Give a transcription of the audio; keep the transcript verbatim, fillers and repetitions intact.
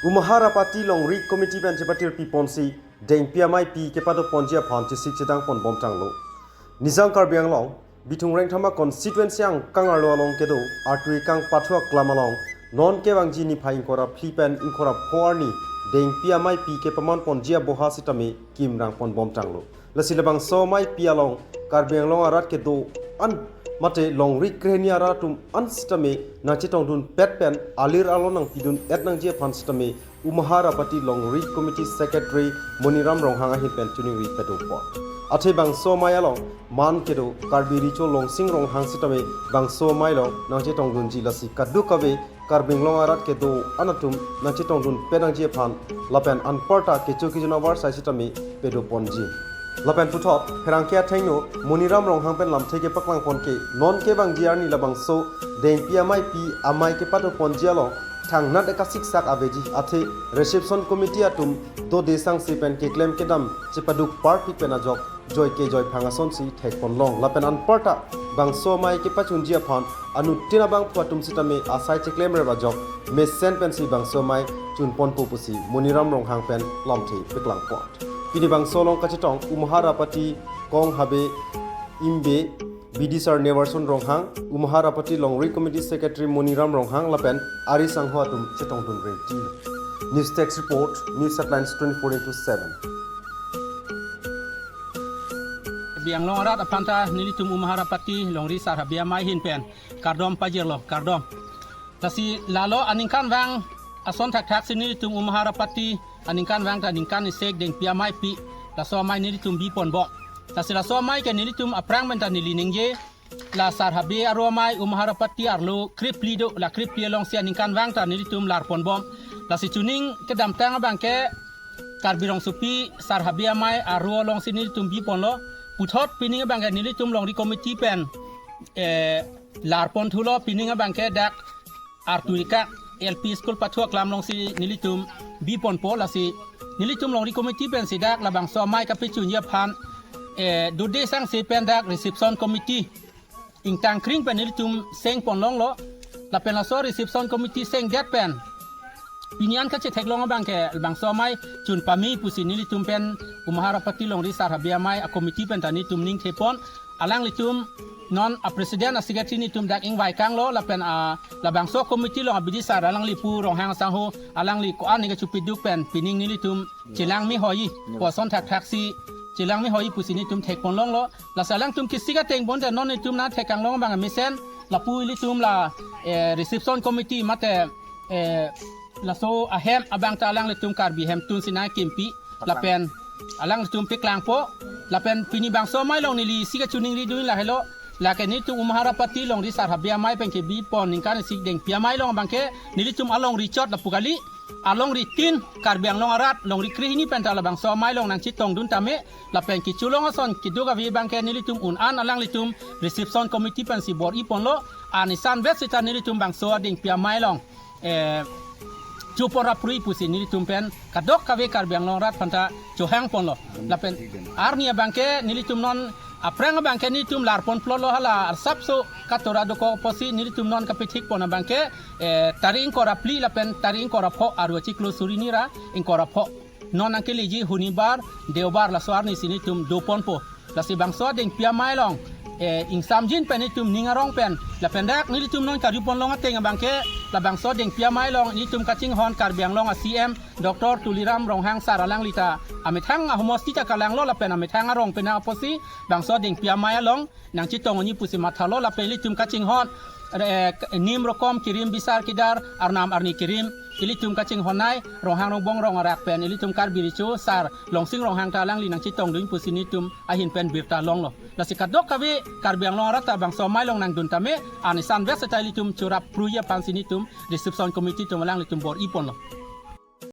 Umharapati Longri Committee pen chepatir piponsi Dengpi amei pi kepadoponji aphan chesik chedang ponbomtanglo. Nijang Karbi Anglong, Bithung Rengthama constituency angkang arlo along kedo Artui Kang Pathu Aklam along non kevangji niphai ingkoi ra phli pen ingkoi ra pho arni Dengpi amei pi kepamanponji aboha sitame kimrang ponbomtanglo. Lasi labangso amei pi along Karbi Anglong arat kedo-an mate longri krehini arat atum an sitame nangchetongdunpet pen alir arlo nangpidun-et nangji aphan sitame Umharapati Longri Committee Secretary Moniram Ronghang ahin pen choningri padopon. Athe bangso amei along man kedo Karbi Recho Longsing Ronghang sitame bangso amei along nangchetongdunji, lasi kadokave Karbi Anglong arat kedo-an atum nangchetongdunpet nangji aphan lapen anparta kecho kejun avarsai sitame padoponji. Lapen puthot pherangke athengno Moniram Ronghang pen lamthe kepaklangpon ke non kevangji arni labangso Dengpi amei pi amei kepadoponji along thangnat ekasiksak aveji, athe reception committee atum dode sangse pen keklem kedam chepaduk parpik pen ajok joike joiphang asonsi thekponlong. Lapen anparta bangso amei kepachunji aphan anuttin abangphu atum sitame asai cheklemrep ajok mesen pensi bangso amei chunponpo pusi Moniram Ronghang pen lamthe paklangpon. Pini bangso along kachetong Umharapati Kong Habe Imbe, B D sir Neverson Ronghang, Umharapati Longri Committee Secretary Moniram Ronghang lapen ari sangho atum chetongdun ringti. News Desk Report, News Headlines twenty-four into seven. Karbi Anglong arat aphanta nelitum Umharapati Longri Sar Habe amei ahin pen kardom pajirlo, kardom. Lasi lalo aningkanvang ason thakthak si nelitum Umharapati aningkanvang ta ningkan isik Dengpi amei pi laso amei nelitum biponbom. Lasi laso amei ke nelitum aphrang pen ta neli ningje, la Sar Habe aro amei Umharapati arlo krephli do, la krephli alongsi aningkanvang ta nelitum larponbom. Lasi chuning kedamtang abangke Karbi Rongsopi Sar Habe amei aro alongsi nelitum biponlo. Puthot pining abangke nelitum Longri Committee pen, eh, larponthulo, pining abangke dak Artui Kang L P School Pathu Aklam alongsi nelitum biponpo. Lasi nelitum Longri Committee pensi dak labangso amei kapachunji aphan, eh, dode sangse pen dak reception committee ingtang kring pen nelitum sengponlonglo. Lapen laso reception committee sengdet pen pini an kachetheklong abangke labangso amei chunpame pusi nelitum pen Umharapati Longri Sar Habe amei a committee pen ta nelitum ningthepon. Alanglitum non a president a secretary nelitum dak ingvai kanglo, lapen a labangso committee along a B D sir alangli pu Ronghang sangho alangli ko-an ningke chupiduk pen pining nelitum chelang mehoi, koson thakthak si chelang mehoi pusi nelitum thekponlonglo. Lasi alangtum kesik ateng bonta non nelitum nangthek kanglong abang mesen lapu ilitum la, eh, reception committee mate, eh, laso ahem abang ta alanglitum Karbi hemtun si nangkimpi. Lapen alangtum paklangpo. Lapen pini bangso amei along neli si kachoningridun lahelo. Lake nelitum Umharapati Longri Sar Habe amei pen kebipon ningkan isik Dengpi amei along abangke nelitum alongri chot lapu kali. Alongri tin Karbi Anglong arat longri krehini pen ta labangso amei along nangchetongdun tame. Lapen kecholong ason keduk ave abangke nelitum un-an alanglitum reception committee pensi bor-iponlo. Anisan vet seta nelitum bangso a Dengpi amei along, eh, chopor aprui pusi nelitum pen kadokave Karbi Anglong arat aphanta chohangponlo. Lapen arni abangke nelitum non aphrang abangke nelitum larponplotlo, hala arsapso katora dokok apotsi nelitum non kapethikpon abangke, eh, tarik ingkoi ra phli lapen tarik ingkoi ra pho, aro chiklo suri ni ra ingkoi ra pho. Non nangkeleji Honibar, Deobar laso arni si nelitum doponpo. Lasi bangso Dengpi amei along, eh, ingsamjin pen nelitum ning arong pen lapen dak nelitum non karjuponlong ateng abangke labangso Dengpi amei along nelitum kachinghon Karbi Anglong a C M Doctor Tuliram Ronghang sir alangli ta amethang ahomosti ta kalanglo lapen amethang arong pen apotsi bangso Dengpi amei along nangchetongji pusi mathalo. Lapen ilitum kachinghon, eh, nim rokom kirim bisar kidar arnam arni kirim ilitum kachinghon nei Ronghang Rongbong Rong arak pen ilitum Karbi Recho sir Longsing Ronghang ta alangli nangchetongdun pusi nelitum ahin pen birta longlo. Lasi kadokave Karbi Anglong arat ta bangso amei along nangdun tame, anisan vet seta ilitum chorap pruya aphansi nelitum reception committee atum alanglitum bor-iponlo.